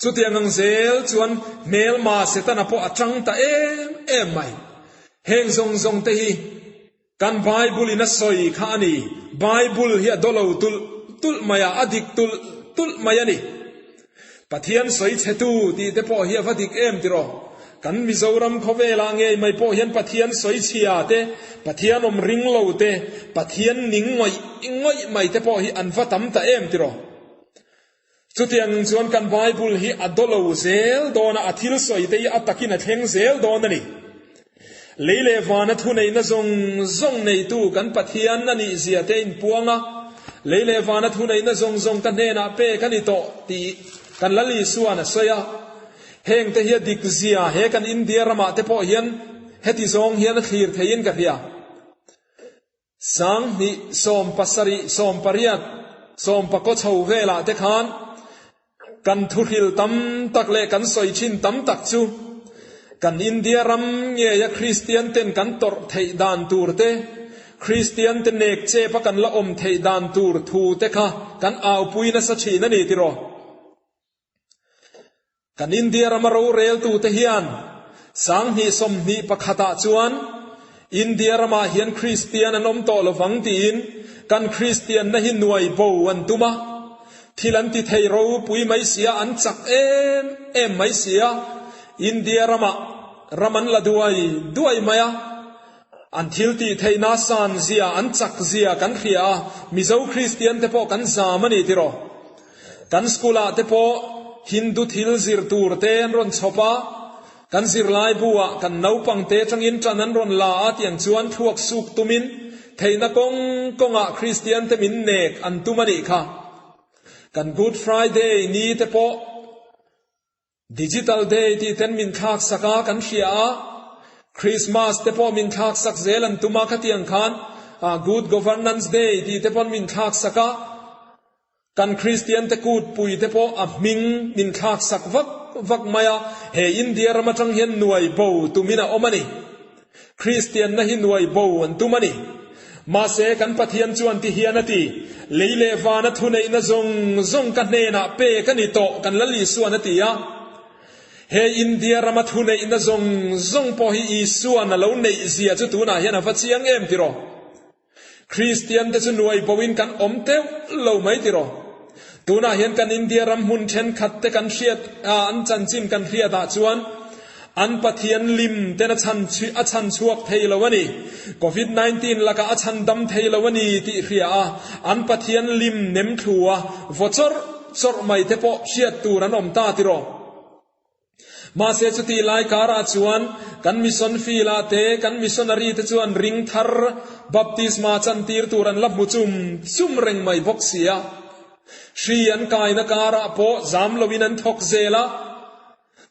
chutiang ang zel chuan hmelma Setana pawh a chang ta em em mai. Heng zawng zawng te hi kan Bible in a sawi kha a ni. Bible hi a dawlo tulh tulh mai a, a dik tulh tulh mai a ni. Pathian sawi chhetu tih te pawh hi a va dik em tiraw? Kan Mizoram khawvelah ngei mai pawh hian Pathian sawi chhia te, Pathian awm ring lo te, Pathian ning ngawih ngawih mai te pawh hi an va tam ta em tiraw? Chutiang chuan kan Bible hi a dawlo zel dawn a, a thil sawi te hi a takin a thleng zel dawn a ni. Lei leh vana thuneihna zawng zawng neitu kan Pathian a nih zia te inpuang a, lei leh vana thuneihna zawng zawng ka hnenah pek a ni tawh tih kan Lal Isua'n a sawi a. Heng te hi a dik zia he kan India ramah te pawh hian heti zawng hian a thlir theiin ka hria. 20 70 80 10 chho velah te khan kan thuhril tam tak leh kan sawi thin tam tak chu kan India ram ngeia Kristian ten kan tawrh theih dan tur te, Kristian te nek chep a kan la awm theih dan tur thu te kha kan aupui nasa thin a ni tiraw? Kan India rama roreltute hian 2021 ah chuan India ramah hian Kristian an awm tawh lovang tiin kan Kristianna hi nuai bo an tum a, thil an ti thei ropui mai sia, an chak em em mai sia, India ramah ram an la duai duai mai a, an thil tih theihna san zia, an chak zia kan hria a, Mizo Kristian te pawh kan zam a ni tiraw? Kan school ah te pawh Hindu thil zir tur te an rawn chhawp a, kan zirlai bu ah kan naupang te atangin tan an rawn la a tiang chuan thluak suk tumin theihna kawng kawng ah Kristian te min nek an tum a nih kha. Kan Good Friday ni te pawh Digital Day tih ten min thlak sak a kan hria a, Christmas te pawh min thlak sak zel an tum a khatiang khan Good Governance Day tih te pawn min thlak sak a, kan Kristian te kut pui te pawh a hming min thlak sak vak vak mai a, he India ram atang hian nuai bo tumin a awm a ni. Kristianna hi nuai bo an tum a ni. Mahse, kan Pathian chuan ti hian a ti, Lei leh vana thuneihna zawng zawng ka hnenah pek a ni tawh, kan Lal Isuan a ti a. He India rama thuneihna zawng zawng pawh hi Isuan a lo neih zia chu tunah hian a va chiang em tiraw? Kristian te chu nuai boin kan awm teuh lo mai tiraw? Tunah hian kan India ram hmun thenkhat te kan hriat a, an chanchin kan hriat ah chuan an Pathian lim ten a chhan a chhan chhuak thei lo a ni. Covid 19 lakah a chhan dam thei lo a ni tih hria a, an Pathian lim nem thlu a, vaw chawrh chawrh mai te pawh hriat tur an awm ta tiraw? Mahse chutih lai karah chuan kan mission field ah te kan missionary te chuan ring thar baptisma chantir tur an la hmu chum chum reng mai bawk si a. Hri an kaina karah pawh zam loin an thawk zel a.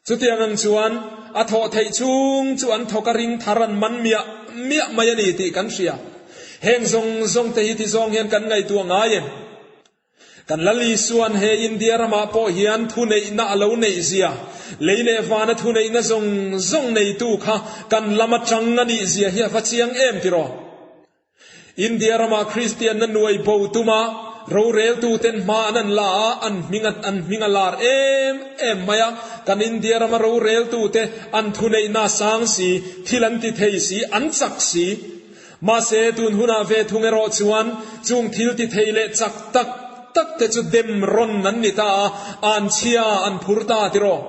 Chutiang ang chuan a thawh theih chhung chu an thawk a ring thar an man miah miah mai a ni tih kan hria. Heng zawng zawng te hi ti zawng hian kan ngaihtuah ngai em? Kan Lal Isuan he India ramah pawh hian thuneihna a lo neih zia, lei leh vana thuneihna zawng zawng neitu kha kan lam atang a nih zia hi a va chiang em tiraw? India ramah Kristianna nuai bo tuma roreltuten hma an an la a, an hming an hming a lar em em mai a, kan India rama roreltute an thuneihna a sang si, thil an ti thei si, an chak si. Mahse, tun hunah ve thung erawh chuan chung thil ti thei leh chak tak tak te chu dem rawn an ni ta a, an chhia an phur ta tiraw?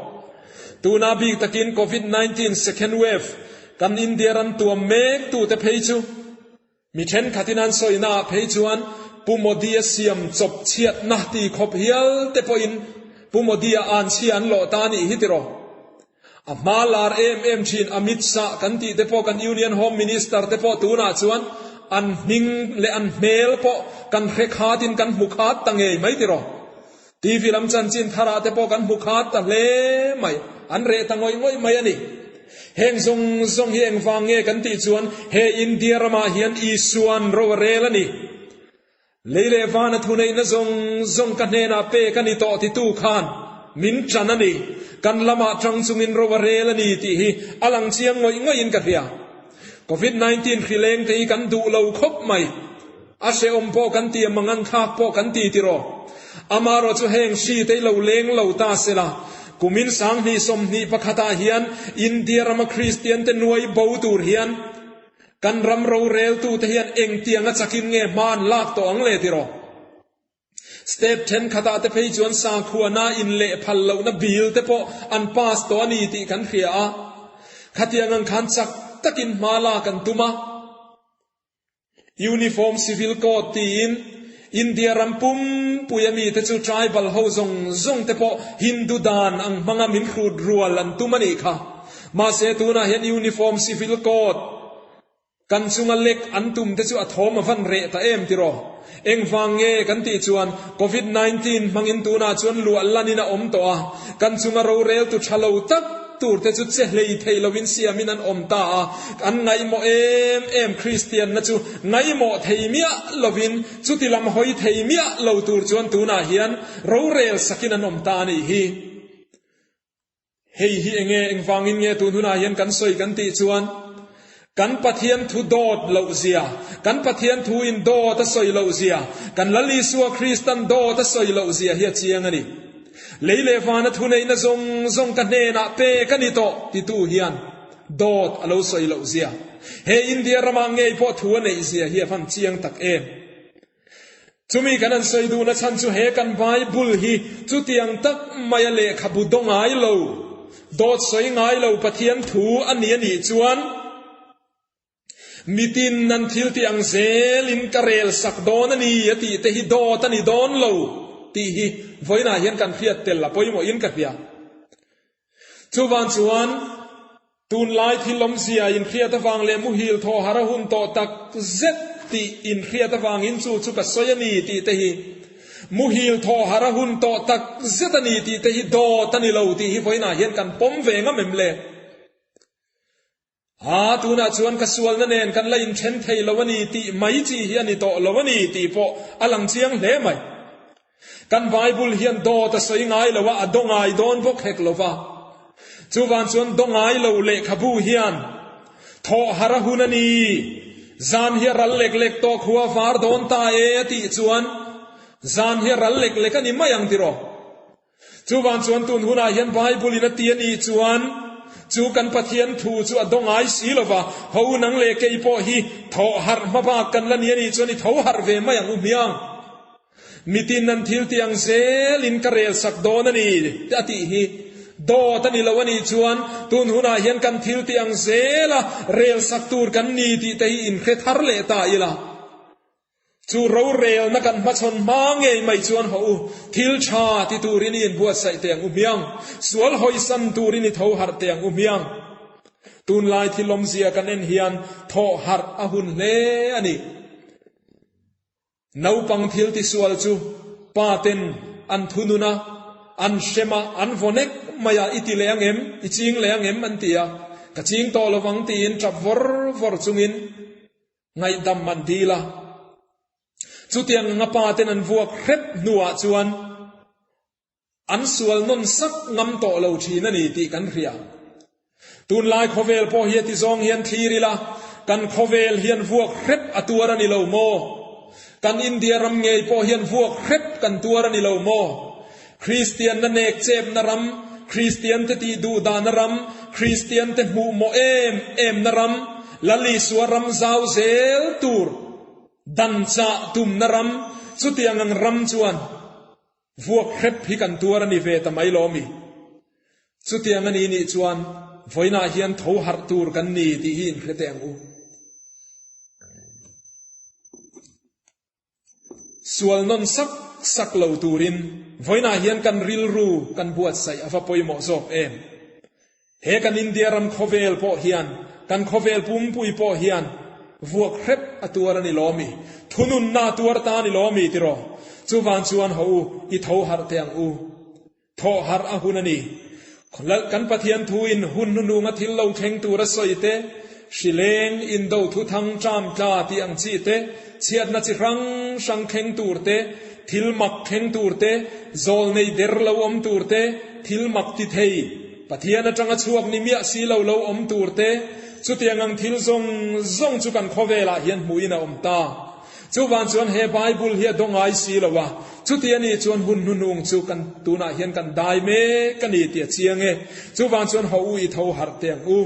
Tuna bik takin Covid 19 second wave kan India ram tuam mek tute phei chu mi thenkhatin an sawina ah phei chuan Pu Modi-a siam chawp chhiatna ti khawp hial te pawhin Pu Modi-a an chhia an lawh ta a nih hi tiraw? A hma lar em em thin Amit Shah kan tih te pawh kan Union Home Minister te pawh tunah chuan an hming leh an hmel pawh kan hre khatin kan hmu khat ta ngei mai tiraw. TV lam chanchin tharah te pawh kan hmu khat ta hle mai. An reh ta ngawih ngawih mai a ni. Heng zawng zawng hi engvang nge kan tih chuan he India ramah hian Isua'n ro a rel a ni. Lei leh vana thuneihna zawng zawng ka hnenah pek a ni tawh titu khan min ṭan a ni. Kan lamah ṭang chungin ro a rel a ni tih hi a lang chiang ngawih ngawih in ka hria. Covid 19 hri leng te hi kan duh lo khawp mai. A hrehawm pawh kan ti a, mangan thlak pawh kan ti tiraw? Amaherawh chu heng hri te hi lo leng lo ta sela, kumin 2021 ah hian India rama Kristian te nuai bo tur hian kan ram roreltu te hian engtianga chakin nge hma an lak tawh ang le tiraw? State thenkhatah te phei chuan sakhuana in leh phal lohna bill te pawh an pass tawh a ni tih kan hria a. Khatiang ang khan chak takin hma lak an tum a. Uniform Civil Code tiin India ram pumpui a mite chu tribal ho zawng zawng te pawh Hindu dan ang hmanga min hrut rual an tum a nih kha. Mahse tunah hian Uniform Civil Code Kan chunga lek an tum te chu a thawm a van reh ta em tiraw? Engvang nge kan tih chuan Covid 19 hmangin tunah chuan luah lanin a awm tawh a, kan chunga roreltu tha lo tak tur te chu che hlei thei loin siamin an awm ta a, an ngaihmawh em em Kristianna chu ngaihmawh thei miah lovin chuti lam hawi thei miah lo tur chuan tunah hian rorel sakin an awm ta a nih hi. Hei hi enge engvangin nge tun hunah hian kan sawi kan tih chuan kan Pathian thu dawt loh zia, kan Pathian thu in dawt a sawi loh zia, kan Lal Isua Kristan dawt a sawi loh zia hi a chiang a ni. Lei leh vana thuneihna zawng zawng ka hnenah pek a ni tawh titu hian dawt a lo sawi loh zia, he India ramah ngei pawh thu a neih zia hi a van chiang tak em. Chumi kan han sawi duhna chhan chu he kan Bible hi chutiang tak maia lehkhabu daw ngai lo, dawt sawi ngai lo Pathian thu a ni a nih chuan mitin an thil tih ang zelin ka rel sak dawn a ni a tih te hi dawt a ni dawn lo tih hi vawiinah hian kan hriat tel a pawimawhin ka hria. Chuvang chuan Tunlai thil awmzia inhriat avang leh muhil thaw har a hun tawh tak zet tih inhriat avangin chu chu ka sawi a ni tih te hi muhil thaw har a hun tawh tak zet a ni tih te hi dawt a ni lo tih hi vawiinah hian kan pawm ve ngam em le? Aa, tunah chuan ka sualna nen kan la inthen thei lo a ni tih mai chi hi a ni tawh lo a ni tih pawh a lang chiang hle mai. Kan Bible hian dawt a sawi ngai lo a, a daw ngai dawn bawk hek lo va. Chuvang chuan daw ngai lo lehkhabu hian thawh har a hun a ni, zan hi a ral lek lek tawh khua var dawn ta e a tih chuan zan hi a ral lek lek a ni mai ang tiraw? Chuvang chuan tun hunah hian Bible in a ti a nih chuan chu kan Pathian thu chu a daw ngai si lo va, ho nang leh kei pawh hi thawh harh hma bak kan la ni a nih chuan i tho harh ve mai ang u hmiang. Mitin an thil tih ang zelin ka rel sak dawn a ni a tih hi dawt a ni lo a nih chuan tun hunah hian kan thil tih ang zela rel sak tur kan ni tih te hi inhre thar leh ta ila. Chu rorelna kan hmachhawn hma ngei mai chuan haw u, thil tha ti turin i inbuatsaih teh ang u hmiang, sual hawisan turin i tho harh teh ang u hmiang. Tunlai thil awmzia kan en hian thawh harh a hun hle a ni. Naupang thil tisual chu pa ten an thunun a, an hrem a, an vaw nek mai a, i ti leh ang em, i ching leh ang em an ti a, ka ching tawh lovang tiin tap vawr vawr chungin ngaihdam an dil a. Chutiang anga pa ten an vuak hrep hnuah chuan An sual nawn sak ngam tawh lo thin a ni tih kan hria. Tunlai khawvel pawh hi a ti zawng hian thlir ila, kan khawvel hian vuak hrep a tuar a ni lo maw? Kan India ram ngei pawh hian vuak hrep kan tuar a ni lo maw? Kristianna nek chepna ram, Kristiante tih duh dahna ram, Kristiante hmuh mawh em emna ram, Lal Isua ram zau zel tur dan chah tumna ram, chutiang ang ram chuan Vuak hrep hi kan tuar a ni ve ta mai lo mi? Chutiang a ni nih chuan vawiinah hian tho harh tur kan ni tih hi inhre teh ang u. Sual nawn sak sak lo turin vawiinah hian kan rilru kan buatsaih a va pawimawh zawk em? He kan India ram khawvel pawh hian, kan khawvel pumpui pawh hian vuak hrep a tuar a ni lo mi? Thununna a tuar ta a ni lo mi tiraw? Chuvang chuan haw u, i tho harh teh ang u. Thawh harh a hun a ni. Kan Pathian thuin hun hnununga thil lo thleng tur a sawi te, hri leng, indo thuthang ṭam tla tih ang chi te, chhiatna chi hrang hrang thleng tur te, thil mak thleng tur te, zawl nei der lo awm tur te, thil mak ti thei, Pathian aṭanga chhuak ni miah si lo lo awm tur te, chutiang ang thil zawng zawng chu kan khawvelah hian hmuhin a awm ta. Chuvang chuan he Bible hi a daw ngai si lo a, chuti a nih chuan hun hnuhnung chu kan tunah hian kan dai mek a ni tih a chiang e. Chuvang chuan haw u i tho harh teh ang u.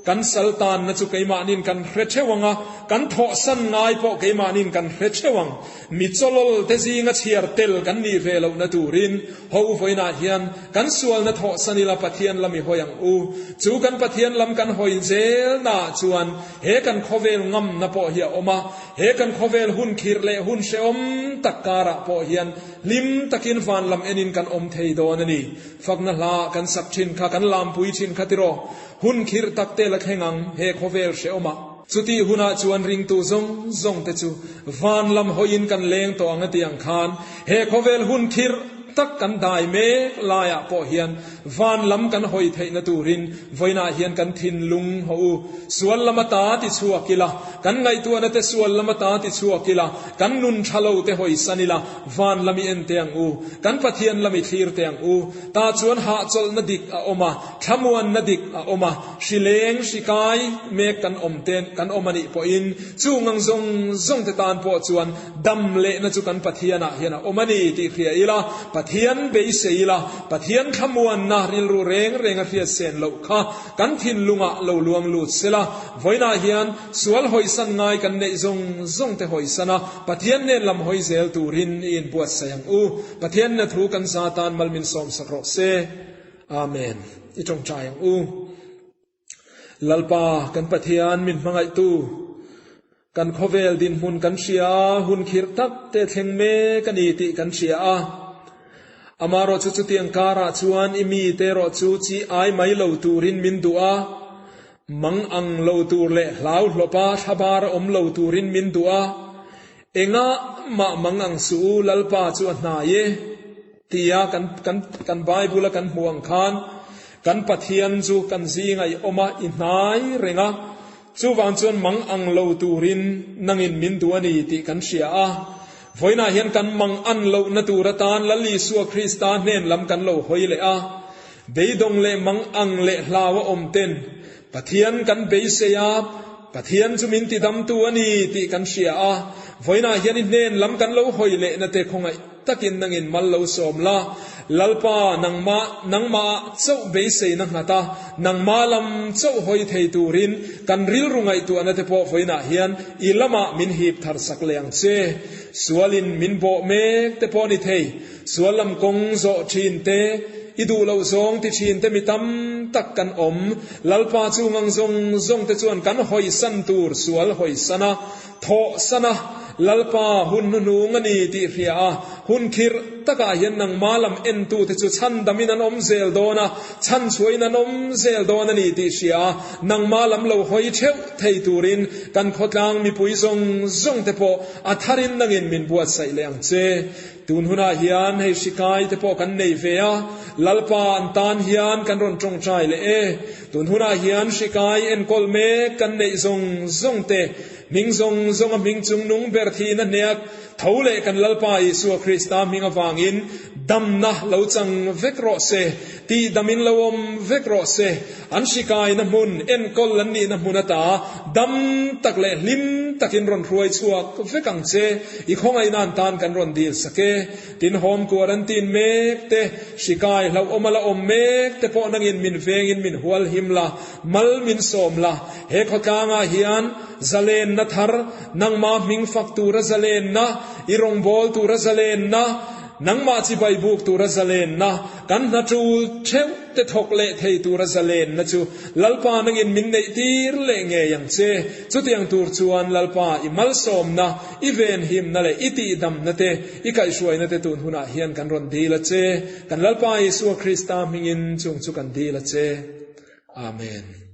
Kan sal tanna chu keimahniin kan hre theuh ang a, kan thawhsan ngai pawh keimahniin kan hre theuh ang. Mi chawlawl te zinga chhiar tel kan nih ve lohna turin haw u vawiinah hian kan sualna thawhsan ila Pathian lam i hawi ang u. Chu kan Pathian lam kan hawi zelnaah chuan he kan khawvel ngamna pawh hi a awm a, He kan khawvel hun khirh leh hun hrehawm tak karah pawh hian hlim takin van lam enin kan awm thei dawn a ni. Fakna hla kan sak thin kha, kan lampui thin kha tiraw? Hun khirh tak te la thleng ang he khawvel hrehawmah. Chutih hunah chuan ringtu zawng zawng te chu van lam hawiin kan leng tawh ang a ti ang khan he khawvel hun khirh tak kan dai mek laiah pawh hian Van lam kan hawi theihna turin vawiinah hian kan thinlung haw u. Sual lam ata ti chhuak ila, kan ngaihtuahna te sual lam ata ti chhuak ila, kan nun tha lo te hawi san ila, van lam i en teh ang u. Kan Pathian lam i thlir teh ang u. Tah chuan hahchawlhna dik a awm a, thlamuanna dik a awm a, hri leng, hri kai mek kan awm te kan awm a nih pawhin chung ang zawng zawng te tan pawh chuan dam lehna chu kan Pathianah hian a awm a ni tih hria ila, Pathian beisei ila, Pathian thlamuanna rilru reng reng a hriat sen loh kha kan thinlungah lo luang lut sela, vawiinah hian sual hawisan ngai kan neih zawng zawng te hawisan a, Pathian nen lam hawi zel turin i inbuatsaih ang u. Pathian na thu kan za tan mal min sawmsak rawh se. Amen. I tawngtai ang u. Lalpa, kan Pathian min hmangaihtu, kan khawvel dinhmun kan hria a, hun khirh tak te thleng mek a ni tih kan hria a. Amaherawhchu chutiang karah chuan i mite erawh chu chi ai mai lo turin min duh a, mang ang lo tur leh hlau hlawpa thlabar a awm lo turin min duh a. Engah mah mang ang suh u, Lalpa chu a hnai e. Tia kan kan kan Bible a kan hmuh ang khan kan Pathian chu kan zingah i awm a, i hnai reng a, chuvang chuan mang ang lo turin nangin min duh a ni tih kan hria a. Vawiinah hian kan mang an lohna tur atan Lal Isua Krista hnen lam kan lo hawi leh a. Beidawng leh mang ang leh hlau a awm ten Pathian kan beisei a, Pathian chu min tidamtu a ni tih kan hria a. Vawiinah hian i hnen lam kan lo hawi lehna te khawngaih takin nangin mal lo sawm la, Lalpa, nangmah, nangmah chauh beiseina nghat a, nangmah lam chauh hawi thei turin kan rilru ngaihtuahna te pawh vawiinah hian i lamah min hip thar sak leh ang che. Sualin min bawh mek te pawh ni thei, sual lam kawng zawh thin te, i duh loh zawng ti thin te mi tam tak kan awm. Lalpa chu ngang zawng zawng te chuan kan hawisan tur sual hawisan a, Thawh sana Lalpa hun hnuhnung a ni tih hria a, hun khirh takah hian nangma lam entute chu chhandamin an awm zel dawn a, chhanchhuahin an awm zel dawn a ni tih hria a, nangma lam lo hawi theuh thei turin kan khawtlang mipui zawng zawng te pawh a tharin nangin min buatsaih leh ang che. Tun hunah hian hei hri kai te pawh kan nei ve a, Lalpa an tan hian kan rawn tawngtai leh e. Tun hunah hian hri kai enkawl mek kan neih zawng zawng te, Hming zawng zawnga hming chungnung ber thihna hniak tho leh kan Lalpa Isua Krista hming avangin damna lo chang vek rawh se, tihdamin lo awm vek rawh se. An hrikaina hmun, enkawl an nihna hmun ata dam tak leh hlim takin rawn hruai chhuak vek ang che. I khawngaihna an tan kan rawn dil sak e. Tin, home quarantine mek te, hrikai hlauhawm a la awm mek te pawh nangin min vengin min hual him la, mal min sawm la. He khawtlangah hian zalenna thar, nangmah hming fak tura zalenna, i rawngbâwl tura zalenna, nangmah chibai bûk tura zalenna, kan hna ṭul ṭheuh te thawk leh thei tura zalenna chu Lalpa nangin min neihtîr leh ngei ang che. Chutiang tur chuan Lalpa i malsâwmna, i venhimna leh i tihdamna te, i kaihhruaina te tun hunah hian kan rawn dîl a che. Kan Lalpa Isua Krista hmingin chung chu kan dîl a che. Amen.